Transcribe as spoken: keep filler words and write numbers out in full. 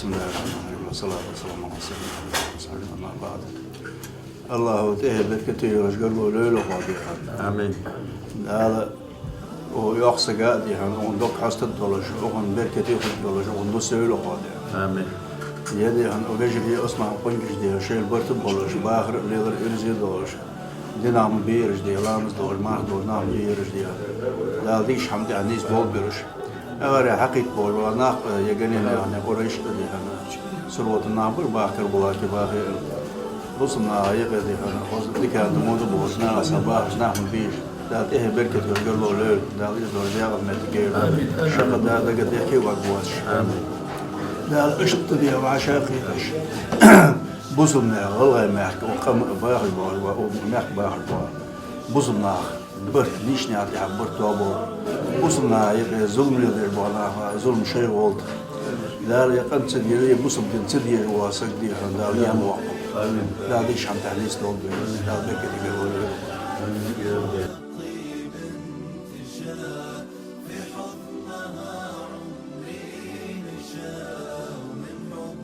بسم الله الرحمن الرحيم. والصلاة والسلام على سيدنا محمد وعلى آله وصحبه أما بعد. АллахӀа тӀехьа беркате йолаш гаргало лойла хьо, дий хьона. Амин. Дала укх йоккхача сага, дий хьона, укхун дог хьестаргдолаш, укхун беркате хургдолаш, укхун дус йойла хьо, дий хьона. Амин. Е, дий хьона, укх вежарий, Ӏусман кӀонгаш, дий хьона, шоайла барт а болаш, бахар а, лелар а ираз долаш, динах ма бий ераш, дий хьона, ламаз долаш, марха долаш нах ма бий ераш, дий хьона. Дала дикача хӀаман тӀа нийсболба уж. Эггара хьакхийтта болаш бола нах, е ганенах, е Къурайш а, дий хьона, сурвота нах ба уж, бахкар, булаки бахе а. Бусалба наха юкъе, дий хьона, хоза дикан да, мунда болаш, наха сабахаш нах ма бий уж. Дала тӀехьа беркате йолаш гаргало лойла, Дала из долча декъала моттиге йойла. Амин. Шаккха Дала дага дехке ваг воацаш. Амин. Дала иштта, дий хьона, вӀашагӀкхийташ, бусалба наьха, гӀалгӀай мехка, укх къам бахаш бола, укх мехка бахаш бола бусалба наха барт, нийсача наьха тӀехьа барт тоаболба. Бусалба наха юкъе зулам леладеш бола нах, зулам шоай гӀолла. Дала ер къам ца дезаш, бусалба дин ца дезаш вола саг, дий хьона, Дала гаьна воаккхалба. Амин. Дала дикача хӀаман тӀа нийсдолда вай. Дала беркате гаргало лойла. Амин.